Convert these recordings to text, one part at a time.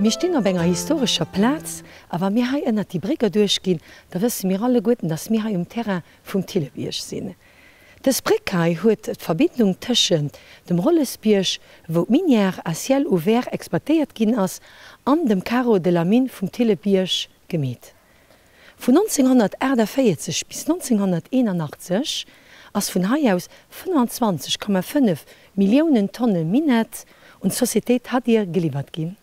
Mir stinn op enger historescher Plaz a wa mir hei ënnert déi Bréck erduerch ginn, da wësse mir alleguerten, dass mir hei um Terrain vum Thillebierg sinn. Dës Bréck hei huet d'Verbindung tëschent dem Rollesbierg, wou d'Minière à ciel ouvert exploitéiert ginn ass, an dem Carreau de la Mine vum Thillebierg gemeet. Vun 1948 bis 1981 ass vun hei aus 25,5 Milliounen Tonne Minett un d'Societéit Hadir geliwwert ginn.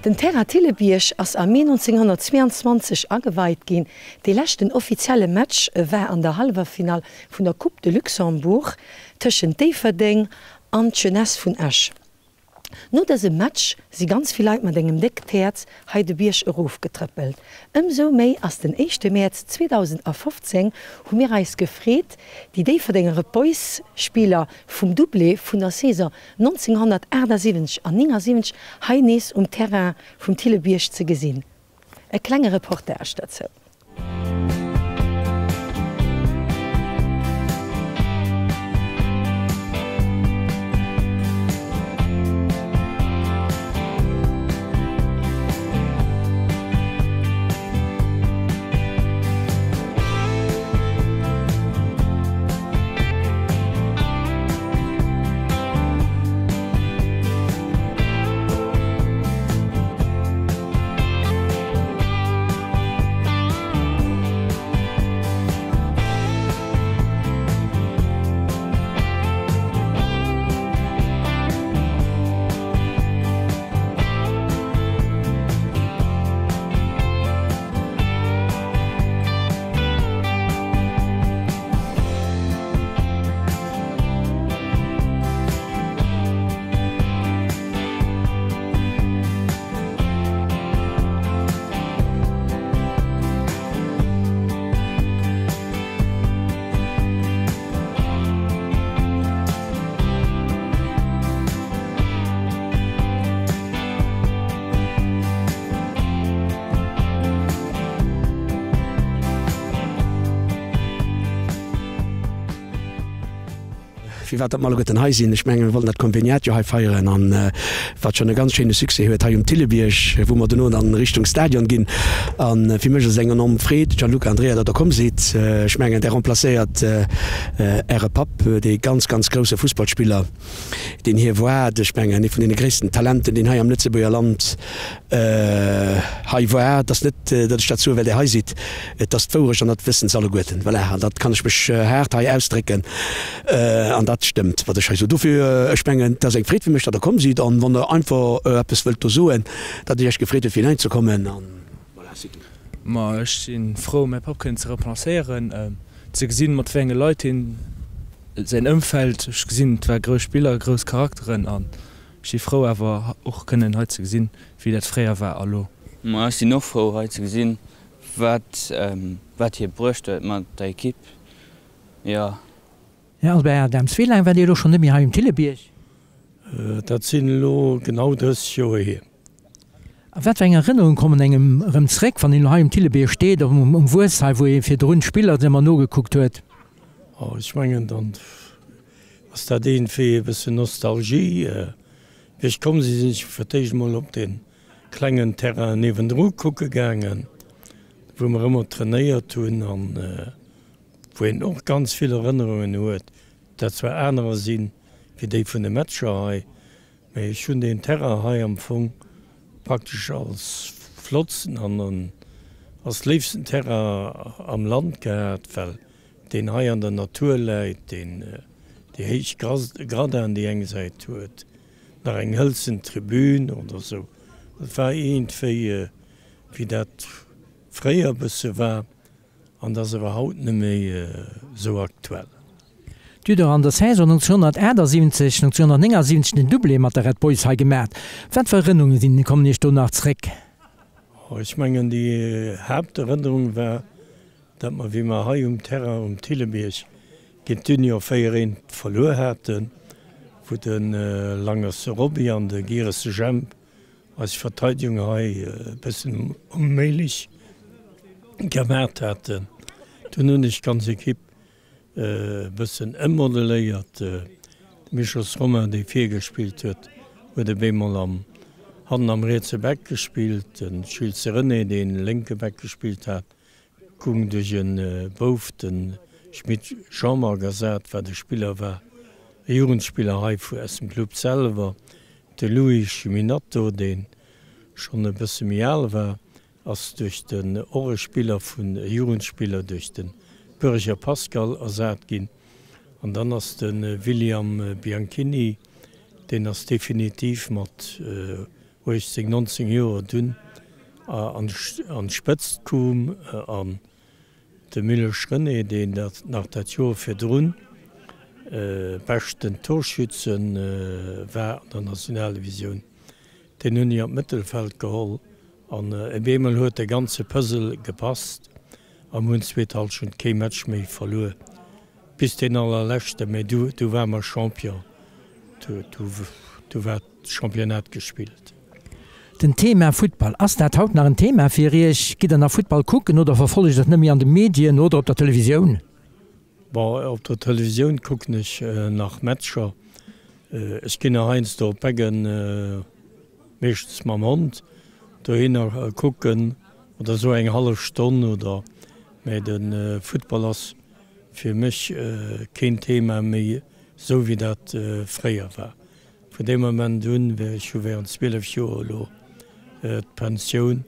Den Terrain Thillebierg ass am Mee 1922 ageweit ginn. Dee leschten offizielle Match war an der Hallwerfinall vun der Coupe de Luxembourg tëschent Déifferdeng an d'Jeunesse vun Esch. No dësem Match si ganz vill Leit mat engem déckt Häerz hei de Bierg erof getrëppelt. Ëmsou méi ass den éischte Mäerz 2015 hu mir eis gefreet déi Déifferdenger Red Boys Spiller vum Doublé vun der Saison 1978 an 79 hei nees um Terrain vum Thillebierg ze gesinn. E klenge Reportage derzou. Firwat datt mer alleguerten hei sinn? Ech mengen, mir wollten dat Konveniat jo hei feieren an wat schonn e ganz schéine Succès huet hei um Thillebierg, wou mer dono dann Richtung Stadion ginn. A fir mech ass et eng enorm Freed, Gianluca, Andrea, datt Der komm sidd. Ech mengen, Der remplacéiert Äre Papp, dee ganz, ganz grousse Fussballspiller, deen hie war. Ech mengen, ee vun deene gréissten Talenten, deen hei am Lëtzebuerger Land hei war. Et ass net, datt ech dat soen, well Der hei sidd. Et ass d'Wourecht an dat wëssen se alleguerten. Voilà, an dat kann ech mech haart hei ausdrécken. An dat stëmmt, wat ech hei soen. Dofir, ech mengen, et ass eng Freed fir mech, datt Der komm sidd. An wann Der einfach eppes wëllt do soen, datt Dir Iech gefreet hutt, fir hineinzekommen. An voilà, c'est tout. Ma ech si frou, mäi Papp kënnen ze remplacéieren, ze gesinn, mat wéi enge Leit hien, säin Ëmfeld, ech gesinn, et war grouss Spiller, grouss Charakteren an Ech si frou awer och kënnen hei ze gesinn, wéi dat fréier war a lo. Ma ech sinn och frou hei ze gesinn, wat wat hie bruecht huet mat der Ekipp, jo. Här Albert Adams, wéi laang waart Dir elo schonn net méi hei um Thillebierg? Dat sinn elo genau 30 Joer hier. A wat fir eng Erënnerungen kommen engem erëm zréck, wann een elo hei um Thillebierg steet, um Wuess hei, wou ee virdrun d'Spiller ëmmer nogekuckt huet? Oh, ech mengen, dann Ass dat iergendwéi e bëssen Nostalgie? Wéi ech komm sinn, sinn ech fir d'éischt emol op dee klengen Terrain niewendru kucke gaangen, wou mer ëmmer trainéiert hunn an wou een och ganz vill Erënnerungen huet, dat zwar anerer sinn wéi déi vun de Matcher hei, mee ech hunn deen Terrain hei am Fong praktesch als flottsten an als léifsten Terrain am Land gehat, well deen hei an der Natur läit, deen déi héich Gradin déi eng Säit huet, nach eng hëlzen Tribün oder sou. Dat war iergendwéi, wéi dat fréier e bësse war, an dat ass awer haut net méi sou aktuell. Dir hutt och an der Saison 1978, 1979 den Doublé mat der Red Boys hei gemaat. Wat fir Erënnerungen sinn, kommen Iech do nach zréck? Ech mengen déi Haapterënnerung war, datt mer, wéi mer hei um Terrain um Thillebierg géint d'Union 4 eent verluer haten, wou de Langerse Roby an de Gieresse Jemp. Eis Verteidigung hei e bëssen onméiglech gemaat haten. Dunn hunn ech d'ganz Equipe e bëssen ëmmodeléiert. De Michels Romain, dee virgespillt huet, huet op eemol am hannen am rietse Back gespillt. De Schiltze René, dee lénke Back gespillt hat, goung duerch e Bouf, de Schmit Jean-Marc, ersat, wat e Spiller war, e Jugendspiller hei aus dem Club selwer. De Louis Chiminato, dee schonn e bësse méi al war, ass duerch den, och e Spiller vun, e Jugendspiller, duerch de Bürger Pascal ersat ginn. An dann ass de William Bianchini, deen ass definitiv mat 18, 19 Joer dunn an d'Spëtzt koom. An De Millesch René, deen dat nach dat Joer virdrun beschten Torschütze war an der Nationaldivisioun, deen hunn ech an d'Mëttelfeld geholl an op eemol huet de ganze Puzzle gepasst a mir hunn d'zweet Hallschent kee Match méi verluer, bis deen allerleschten, mee du ware mer Champion, du war Championnat gespillt. Den Thema Futtball, ass dat haut nach en Thema fir Iech? Gitt der nach Futtball kucken oder verfollegt der et nëmme an de Medien oder op der Televisioun? Bon, op der Televisioun kucken ech nach Matcher. Ech ginn nach heiansdo op Beggen, meeschtens mam Hond, dohinner kucken oder esou eng hallef Stonn oder, mä de Futtball ass fir mech keen Thema méi esou wéi dat fréier war. Vun deem Moment un, ech hu während 12 Joer elo d'Pensioun,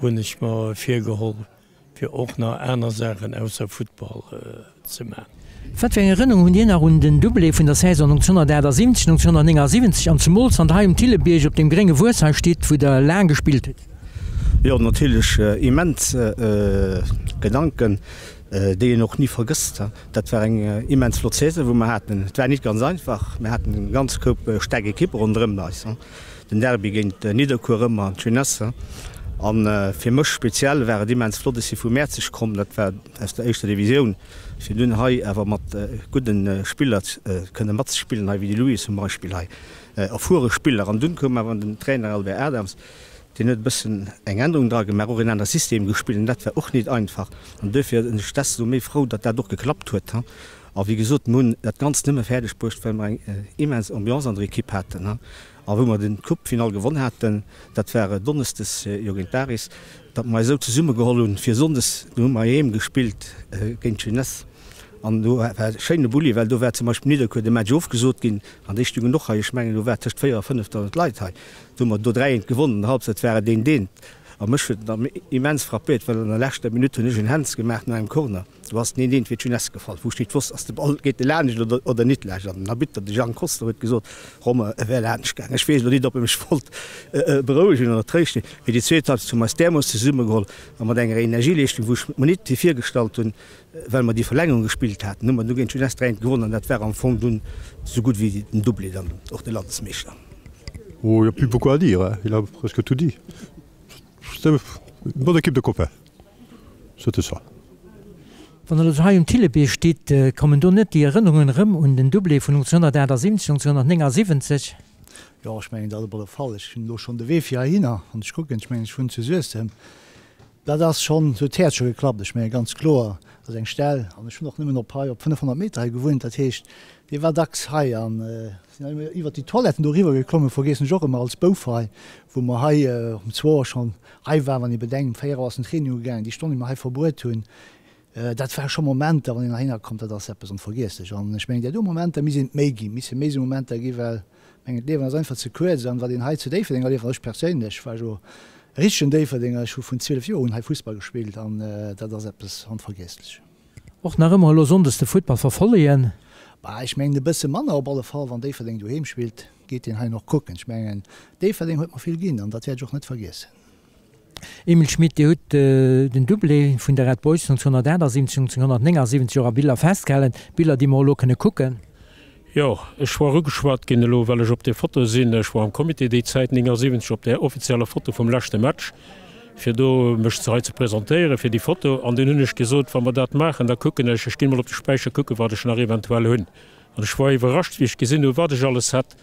hunn ech mer virgeholl, fir och nach aner Saachen ausser Futtball ze maachen. Wat fir eng Erënnerung hunn Dir nach un den Doublé vun der Saison 1978, 1979 an zemools wann Der hei um Thillebierg op deem grénge Wuess hei stitt, wou Der laang gespillt hutt? Jo, natierlech immens Gedanken, déi een och ni vergësst. Dat war eng immens flott Saison, wou mer haten. Et war nit ganz einfach, mir haten e ganz Koup staark Ekippe ronderëm eis. Den Derby géint Nidderkuer ëmmer an d'Jeunesse. A fir mech speziell war et immens flott, ech si vu Mäerzeg komm, dat war aus der éischter Divisioun, fir dunn hei awer mat gudde Spiller kënne matzespillen, hei wéi de Louis zum Beispill hei, erfuere Spiller. An dunn koum awer den Trainer Albert Adams, Deen huet e bëssen eng Ännerung dra gemaach, och en anere System gespillt an dat war och nit einfach. An duerfir sinn ech desto méi frou, datt dat och geklappt huet. A wéi gesot, mir hunn dat Ganzt nëmme fäerdeg bruecht, well mer eng immens Ambiance an der Ekipp haten. A wou mer den Coupe-Finall gewonn haten, dat war donneschdes jo géint Paris, datt mer eis esou zesummegeholl hunn, fir sonndes, do hu mer heiheem gespillt géint d'Jeunesse an do war e schéine Bulli, well do war zum Beispill Nidderkuer de Match ofgesot ginn an déi stungen och hei, ech mengen do war tëscht 4 a 5.000 Leit hei. Do hu mer do 3 eent gewonnen, an der Halbzeit war et eent eent. A mech huet et immens frappéiert, well an der leschter Minutt hunn ech en Hands gemaach no engem Corner. Do ass den eent eent fir d'Jeunesse gefall, wou ech nit wosst, ass de Ball, geet e laanscht oder, oder nit laanscht. An den Arbitter, de Jang Koster, huet gesot, Romain, e wär laanscht gaangen. Ech weess elo nit, ob e mech wollt berouegen oder tréischten, mee déi zweet Halbzeit hu mer eis därmooss zesummegeholl a mat enger Energieleeschtung, wou ech mer nit virgestallt hunn, well mer déi Verlängerung gespillt haten, hu mer du géint d'Jeunesse 3 eent gewonnen an dat war am Fong dunn esou gutt wéi den Doublé dann och de Landesmeeschter. Oh, il n'y a plus beaucoup à dire, hein. Il a presque tout dit. C'était une bonne équipe de copains. C'était ça. Wann Der elo hei um Thillebierg stitt, kommen do net déi Erënnerungen erëm un den Doublé vun 1978, 1979? Jo, ech mengen dat op alle Fall. Ech hunn elo schonn de Wee fir heihinner, wann ech kucken, ech mengen ech wunnen zu Suessem, dat ass schonn, do huet d'Häerz scho geklappt. Ech menge ganz kloer, dat ass eng Stell an ech hunn och nëmmen op hei op 500 Meter hei gewunnt, dat heescht, dee war dacks hei an Sinn ëmmer iwwert déi Toiletten do eriwwer geklommen, vergeessen ech och ëmmer als Bouf hei, wou mer hei um zwou Auer schonn hei waren, wann ee bedenkt, um 4 Auer ass den Training ugaangen, déi Stonn déi mer hei verbruet hunn, dat ware scho Momenter, wann een heihinner kommt, dat ass eppes onvergiesslech. An ech mengen, där do Momenter misst een et méi ginn, misse méi esou Momenter ginn, well ech mengen, d'Liewen ass einfach ze kuerz an wat een hei zu Déifferdeng erlieft, an ech perséinlech war jo e richtegen Déifferdenger, ech hu vun 12 Joer un hei Fussball gespillt an dat ass eppes onvergiesslech. Och nach ëmmer elo Sonndes de Futtball verfollegen? Bah, ech mengen e bësse manner op alle Fall. Wann Déifferdeng doheem spillt, geet een hei och kucken. Ech mengen, Déifferdeng huet mer vill ginn an dat wäert ech och net vergiessen. Emile Schmit, Dir hutt den Doublé vun der Red Boys 1978, 1979 och a Biller festgehalen. Biller, déi mer elo kënne kucken. Jo, ech war ugeschwat ginn elo, well ech op där Foto sinn. Ech war am Comité déi Zäit, 79, op där offizieller Foto vum leschte Match, fir do mech hei ze presentéieren fir déi Foto. An dunn hunn ech gesot, wa mer dat maachen, da kucken ech, ech ginn emol op de Späicher kucken, wat ech nach eventuell hunn. An ech war iwwerrascht, wéi ech gesinn hunn, wat ech alles hat.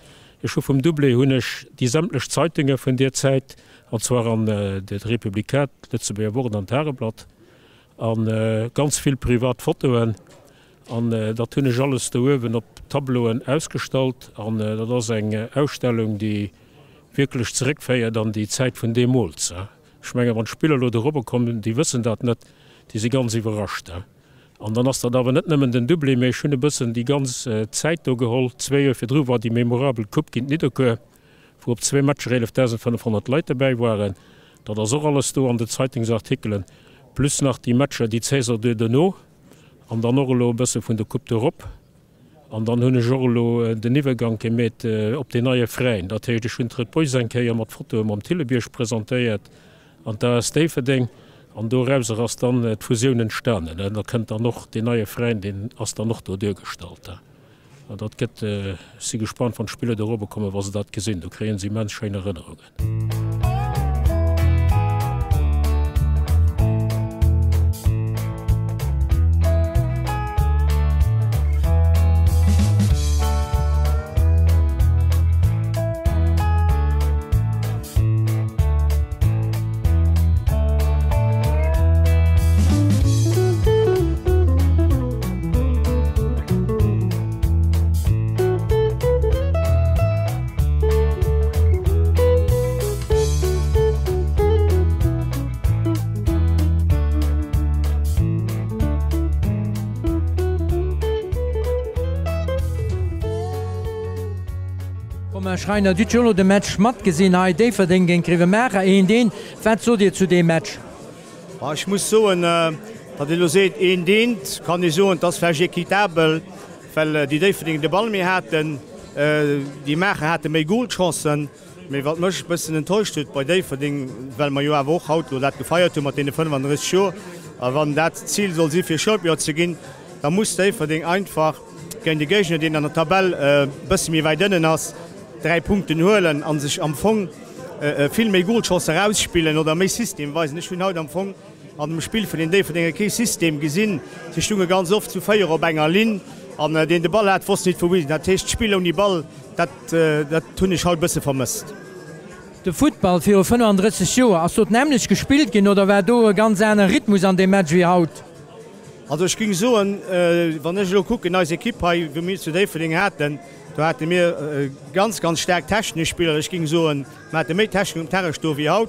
Ech hu vum Doublé hunn ech déi sämtlech Zeitunge vun deer Zäit, an zwar an de Républicain, d'Lëtzebuerger Wort an d'Tageblatt, a ganz vill privat Fotoen. An dat hunn ech alles do uewen op Tableauen ausgestallt. An dat ass eng Ausstellung, déi wierklech zeréckféiert an déi Zäit vun deemools. Ech mengen, wann d'Spiller elo dorobber kommen, déi wëssen dat net, déi si ganz iwwerrascht. An dann ass dat awer net nëmmen den Doublé, mee ech hunn e bëssen déi ganz Zäit do geholl. Zwee Joer virdru war déi memorabel Coupe géint Nidderkuer, wou op zwee Matcher 11.500 Leit dobäi waren. Dat ass och alles do an de Zeitungsartikelen, plus nach déi Matcher déi Saison duerno an dann och elo e bësse vun der Coupe d'Europe. An dann hunn ech och elo den Iwwergank gemeet op deen neie Veräin. Dat heescht, ech hunn d'Red Boys eng Kéier mat Fotoe mam Thillebierg presentéiert an d'AS Déifferdeng. An dorauser ass dann d'Fusioun entstanen. Da kënnt dann och deen neie Veräin, deen ass dann och do duergestallt. An dat gëtt, ech si gespannt, wann d'Spiller do erober kommen, wa se dat gesinn, do kréie se immens schéin Erënnerungen. Romain Schreiner, Dir hutt jo elo de Match matgesinn hei, Déifferdeng géint Grevenmacher, eent eent. Wat sot Dir zu deem Match? Ech muss soen, datt ee elo seet eent eent, kann ee soen, et ass vläicht equitabel, well déi Déifferdeng de Ball méi haten, déi Maacher hate méi Golchancen. Mee wat mech e bëssen enttäuscht huet bei Déifferdeng, well mer jo awer och haut elo dat gefeiert hu mat deene 35 Joer, a wann dat d'Zil soll si fir Champion ze ginn, da muss Déifferdeng einfach géint e Géigner, deen an der Tabell e bësse méi wäit ënnen ass, 3 Punkten huelen a sech am Fong vill méi Golchancen erausspillen oder méi System weisen. Ech hunn haut am Fong an dem Spill vun den Déifferdenger kee System gesinn. Si stunge ganz oft zu 4 op enger Linn an deen de Ball hat, wosst nit wouhin. Dat heescht, d'Spill ouni Ball, dat dat hunn ech haut e bësse vermësst. De Futtball viru 35 Joer, ass do d'nämmlecht gespillt ginn oder war do e ganz anere Rhythmus an deem Match wéi haut? Also ech géing soen, wann ech elo kucken, eis Ekipp hei, wou mir zu Déifferdeng haten, do hate mir ganz, ganz staark technesch Spiller. Ech géing soen, mir hate méi Technik um Terrain stoe wéi haut.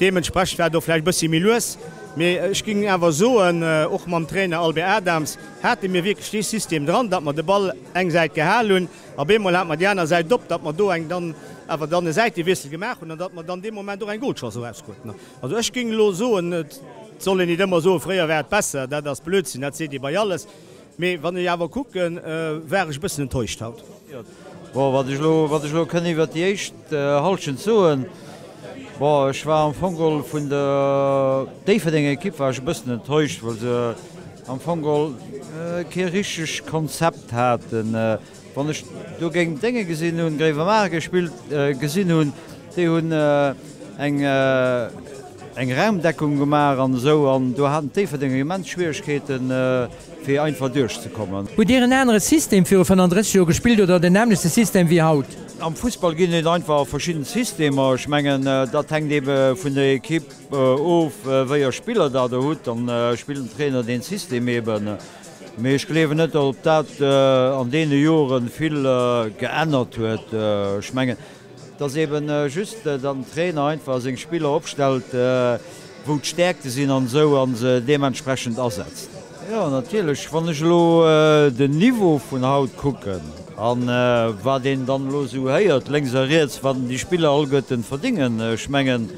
Deementsprechend war et och vläicht e bëssi méi lues. Mee ech géing awer soen, och mam Trainer Albert Adams hate mir wierklech dee System dran, datt mer de Ball eng Säit gehal hunn. Op eemol hate mer déi aner Säit op, datt mer do eng dann awer dann e Säitewiessel gemaach hunn an datt mer dann dee Moment och eng Golchance erauskruten. Also ech géing elo soen, et soll een nit ëmmer soen, fréier war et besser, dat ass Blödsinn, dat seet ee bei alles. Mee wann ech awer kucken, war ech e bëssen enttäuscht haut. Bon, wat ech elo, wat ech elo kënn iwwert déi éischt Hallschent soen, bon, ech war am Fong geholl vun der Déifferdenger Ekipp war ech e bëssen enttäuscht, well se am Fong geholl kee richteg Konzept haten. Wann ech do géint Dénge gesinn hunn, Gréiwemaacher gespillt gesinn hunn, déi hunn eng eng Raumdeckung gemaach an esou, an do haten d'Déifferdenger immens Schwieregkeeten, fir einfach duerchzekommen. Hutt Dir en anere System viru 35 Joer gespillt oder den nämmlechte System wéi haut? Am Fussball ginn et einfach verschidden Systemer. Ech mengen, dat hänkt ebe vun der Ekipp of, wéi er Spiller dat der hutt. Dann spillt den Trainer deen System eben. Mee ech gleewen net, datt op dat an deene Jore vill geännert huet. Ech mengen, et ass eeben just, datt den Trainer einfach seng Spiller opstellt, wou d'Stäerkte sinn an esou, a se deementsprechend asetzt. Jo, natierlech. Wann ech elo den Niveau vun haut kucken a wat een dann elo esou héiert, lénks a riets, wat déi Spiller alleguerten verdéngen, ech mengen,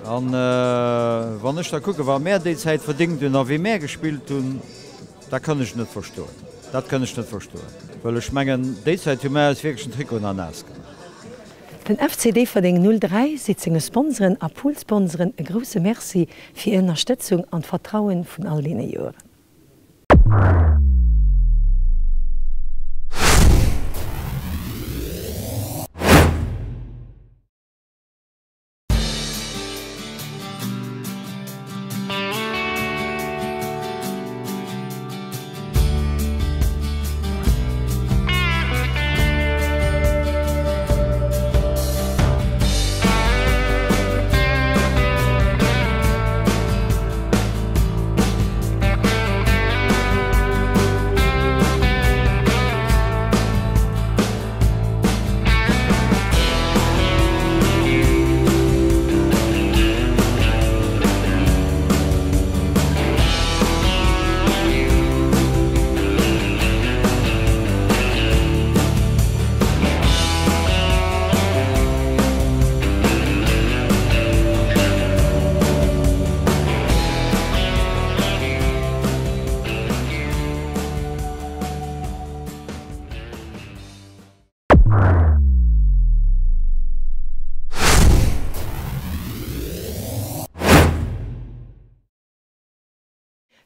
An wann ech da kucken, wat mär déi Zäit verdéngt hunn a wéi mär gespillt hunn, dat kann ech net verstoen. Dat kann ech net verstoen, well ech mengen, déi Zäit hu mär eis wierklech den Trikot nach naass gemaach. Den FC Déifferdeng 03 seet senge Sponsoren a Poolsponsoren e grousse Merci fir hir Ënnerstëtzung an d'Vertrauen vun all deene Joeren.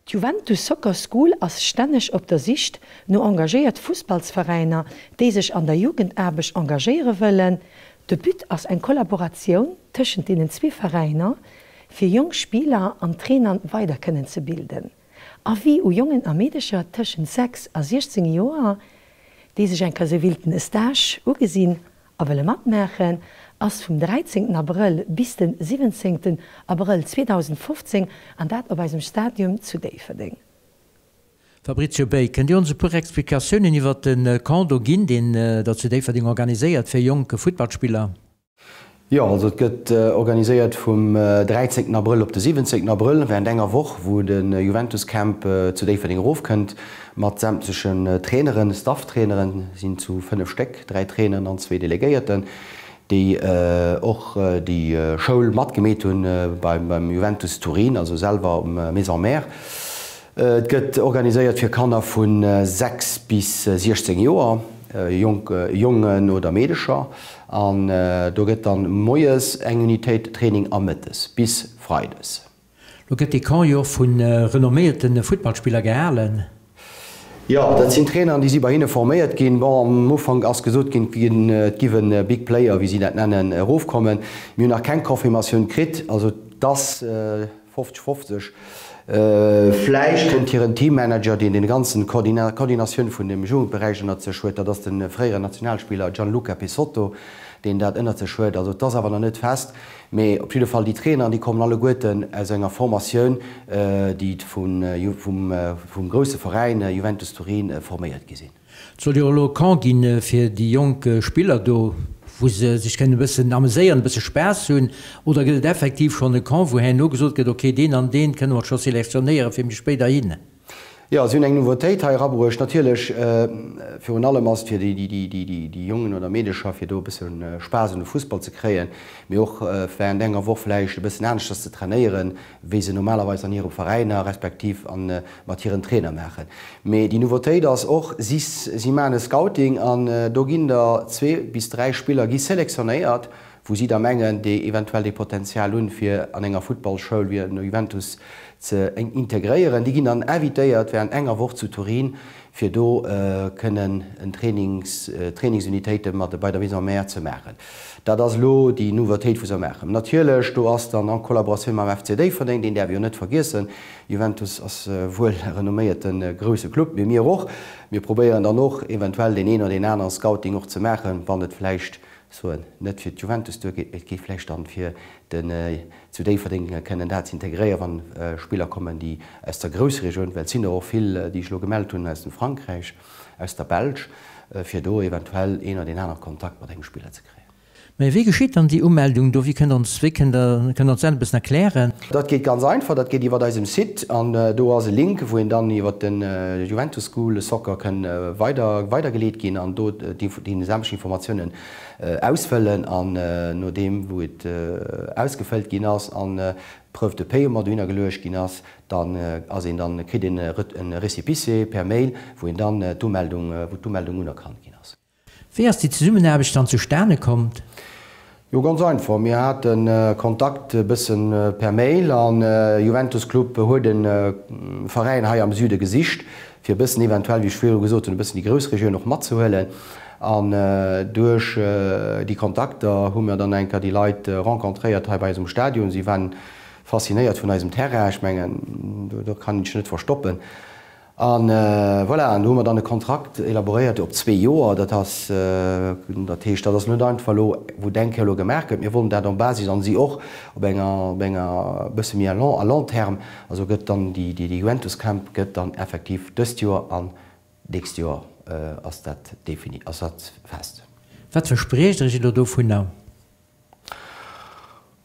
D'Juventus Soccer School ass stänneg op der Sicht no engagéiert Fussballsveräiner, déi sech an der Jugendaarbecht engagéiere wëllen. De But ass eng Kollaboratioun tëschent deenen zwee Veräiner, fir jonk Spiller an Trainern weider kënnen ze bilden. Avis u Jongen a Meedecher tëschent 6 a 16 Joer, déi sech eng Kéier sou willten e Stage ugesinn a wëlle matmaachen, ass vum 13 Abrëll bis den 17 Abrëll 2015 an dat op eisem Stadium zu Déifferdeng. Fabrizio Bay, kënnt Dir ons e puer Explikatiounen iwwert de Camp do ginn, deen Der zu Déifferdeng organiséiert fir jonk Futtballspiller? Jo, also et gëtt organiséiert vum 13 Abrëll op de 17 Abrëll, während enger Woch, wou de Juventus Camp zu Déifferdeng erofkënnt mat sämtlechen Traineren, Staff-Traineren, sinn zu 5 Stéck, 3 Traineren an zwee Delegéierten, déi och déi Schoul matgemeet hunn beim Juventus Turin, also selwer um Maison Mère. Et gëtt organiséiert fir Kanner vu 6 bis 16 Joer, jonk Jongen oder Meedecher, an do gëtt dann moies eng Unitéit Training a mëttes bis freides. Lo gëtt dee Camp jo och vu renomméierte Futtballspiller gehalen. Jo, dat sinn Traineren, déi si bei hinne forméiert ginn. Bon, am Ufank ass gesot ginn, et giff e Big Player, wéi si dat nennen, erofkommen. Mir hunn nach keng Confirmatioun kritt. Also et ass 50, 50. Vläicht kënnt hiren Teammanager, deen dee ganzen Coordinatioun vun dem Jugendberäich ënnert sech huet, dat ass de fréieren Nationalspiller Gianluca Pessotto, deen dat ënnert sech huet. Also et ass awer nach net fest. Mee op jidde Fall, déi Traineren, déi kommen alleguerten aus enger Formatioun, déi vum grousse Veräin Juventus Turin forméiert gi sinn. Et soll jo elo e Camp gi fir déi jonk Spiller do, wou se sech kënnen e bëssen ameséieren, e bësse Spaass hunn. Oder gëtt et effektiv schonn e Camp, wou herno gesot gëtt, ok, deen an deen kënne mer scho selektionéieren fir méi spéit derhin? Jo, si hunn eng Nouveautéit hei erabruecht. Natierlech, virun allem ass et fir déi Jongen oder Meedecher, fir do e bësse Spaass un de Fussball ze kréien, mee och während enger Woch vläicht e bëssen aneschters ze trainéieren, wéi se normalerweis an hire Veräiner respektiv mat hiren Trainer maachen. Mee déi Nouveautéit ass och, si si maachen e Scouting an do ginn der zwee bis dräi Spiller gi selektionéiert, wou si da mengen, déi eventuell dee Potenzial hunn, fir an enger Futtballschoul wéi an der Juventus ze integréieren. Déi ginn dann invitéiert während enger Woch zu Turin, fir do kënnen en Trainings, Trainingsunitéite mat bei der Maison Mère ze maachen. Dat ass elo déi Nouveautéit, wou se maachen. Natierlech, do ass dann en Collaboratioun mam FC Déifferdeng, deen däerf ee jo net vergiessen. Juventus ass wuel e renomméierte grousse Club, mee mir och. Mir probéieren dann och eventuell deen een oder deen anere Scouting och ze maachen, wann et vläicht soen, net fir d'Juventus duergeet, mee et geet vläicht dann fir den zu Déifferdeng kënnen dat ze integréieren, wann Spiller kommen, déi aus der Groussregioun, well et sinn der och vill, déi ech elo gemellt hunn, aus dem Frankräich, aus der Belsch, fir do eventuell een oder deen anere Kontakt mat engem Spiller ze kréien. Mä wéi geschitt dann déi Umeldung do? Wéi kënnt ons, wéi kënnt Der, kënnt Der ons dat e bëssen erklären? Dat geet ganz einfach, dat geet iwwert eisem Site an do ass e Link, wou een dann iwwert den Juventus School Soccer kënn weider, weidergeleet ginn an do déi sämtlech Informatiounen ausfëllen an nodeem wou et ausgefëllt ginn ass an d'Preuve de paiement dohinner geluecht ginn ass, dann ass een dann, kritt een e Récépissé per Mail, wou een dann d'Umeldung, wou d'Umeldung unerkannt ginn ass. Wéi ass déi Zesummenaarbecht dann zustane kommt? Jo ganz einfach, mir hate Kontakt e bëssen per Mail an Juventus Club huet e Veräin hei am Süde gesicht fir e bëssen eventuell, wéi ech viru gesot hunn, e bëssen déi Groussregioun och matzehuelen an duerch déi Kontakter hu mir dann eng Kéier déi Leit rencontréiert hei bei eis um Stadion. Si waren faszinéiert vun eisem Terrain, ech mengen do kann een sech net verstoppen. An voilà, an do hu mer dann e Kontrakt elaboréiert op zwee Joer. Dat ass, dat heescht, dat ass net einfach elo, wou et eng Kéier elo gemaach gëtt. Mir wollen dat en basis, an si och, op enger, op enger e bësse méi à long, à long terme. Also gëtt dann déi, déi Juventus Camp gëtt dann effektiv dëst Joer an d'nächst Joer ass dat defini, ass dat fest. Wat verspriecht Der Iech elo dovunner?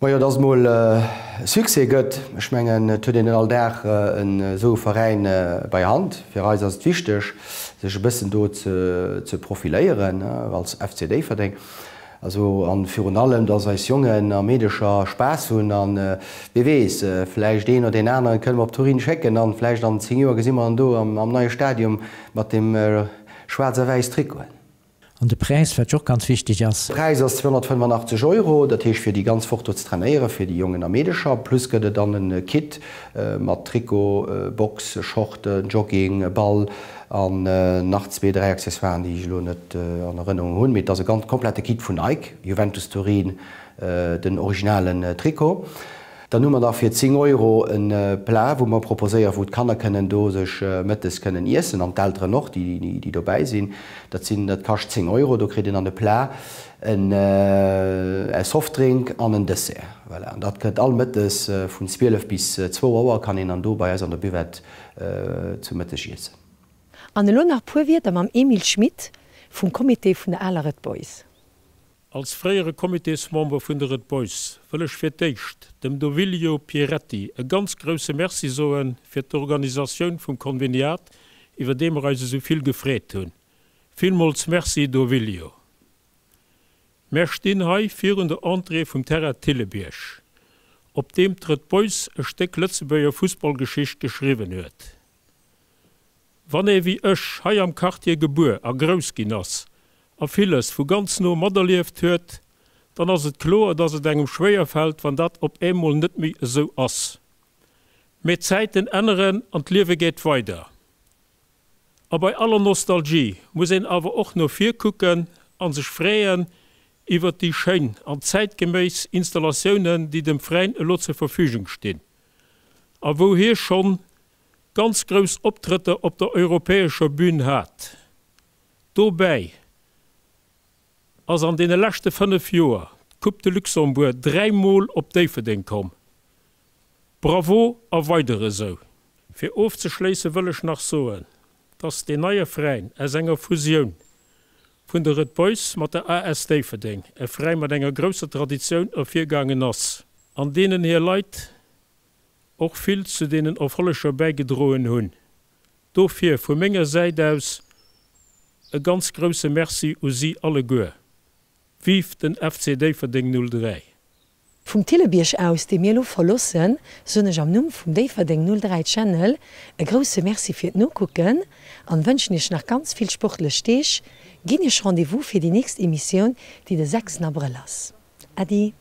Majo, dass et mol e Succès gëtt. Ech mengen, et huet een net all Dag esou e Veräin bei Hand. Fir eis ass et wichteg, sech e bëssen do ze profiléieren als FC Déifferdeng. Also, a virun allem, dass eis Jongen a Meedecher Spaass hunn. A wie weess, vläicht een oder deen aneren kënne mer op Turin schécken an vläicht an 10 Joer gesi mer en do am neie Stadium mat dem schwaarz a wäiss Trikoten. An de Präis, wat jo och ganz wichteg ass. Präis ass 285 Euro, dat heescht fir déi ganz Woch do ze trainéieren, fir déi Jongen a Meedecher. Plus gëtt et dann e Kit mat Trikot, Box, Shorten, Jogging, Ball an nach zwee, dräi Accessoiren, déi ech elo net an Erënnerung hunn. Mee et ass e ganz komplette Kit vun Nike, Juventus Turin, den originalen Trikot. Dann hu mer nach fir 10 Euro e Plat, wou mer proposéieren, wou d'Kanner kënnen do sech mëttes kënnen iessen an d'Elteren och, déi dobäi sinn. Dat sinn, dat kascht 10 Euro. Do kritt een dann e Plat, en Softdrink an en Dessert. Voilà, an dat gëtt all mëttes vun 12 bis zwou Auer kann een dann do bei eis an der Buvette zu Mëtteg iessen. An elo nach puer Wierder mam Emile Schmit vum Comité vun der aler Red Boys. Als fréiere Comitésmember vun de Red Boys wëll ech fir d'éischt dem Dovilio Pieretti e ganz grousse Merci soe fir d'Organisatioun vum Konveniat, iwwer dee mer eis esou vill gefreet hunn. Villmools Merci Dovilio. Mär stinn hei virun der Entrée vum Terrain Thillebierg, op deem d'Red Boys e Stéck Lëtzebuerger Fussballgeschicht geschriwwen huet. Wann ee wéi ech hei am Quartier gebuer a grouss ginn ass a villes vu ganz no materlieft huet, dann ass et kloer, dass et engem schwéier fält, wann dat op eemol net méi esou ass. Mee d'Zäiten änneren an d'Liewe geet weider. A bei aller Nostalgie muss een awer och no vir kucken a sech freeën iwwert déi schéin an zäitgeméiss Installatiounen, déi dem Veräin elo zur Verfügung stinn a wou hie schonn ganz grouss Optrëtter op der europäescher Bühn hat. Dobäi ass an deene leschte 5 Joer d'Coupe de Luxembourg 3 Mol op Déifferdeng komm. Bravo a weider esou! Fir ofzeschléisse wëll ech nach soen, dass deen neie Veräin aus enger Fusioun vun de Red Boys mat der AS Déifferdeng, e Veräin mat enger grousser Traditioun, ervirgaangen ass, an deenen hir Leit och vill zu deenen Erfolleger bäigedroen hunn. Dofir vu menger Säit aus e ganz grousse Merci u si alleguer. Vive den FC Déifferdeng 03! Vum Thillebierg aus, dee mir elo verlossen, soen ech am Numm vum Déifferdeng 03 Channel e grousse Merci fir d'Nokucken an wënschen iech nach ganz vill sportlech Deeg. Ginn iech Rendez-vous fir déi nächst Emissioun, déi de 6 Abrëll ass. Äddi!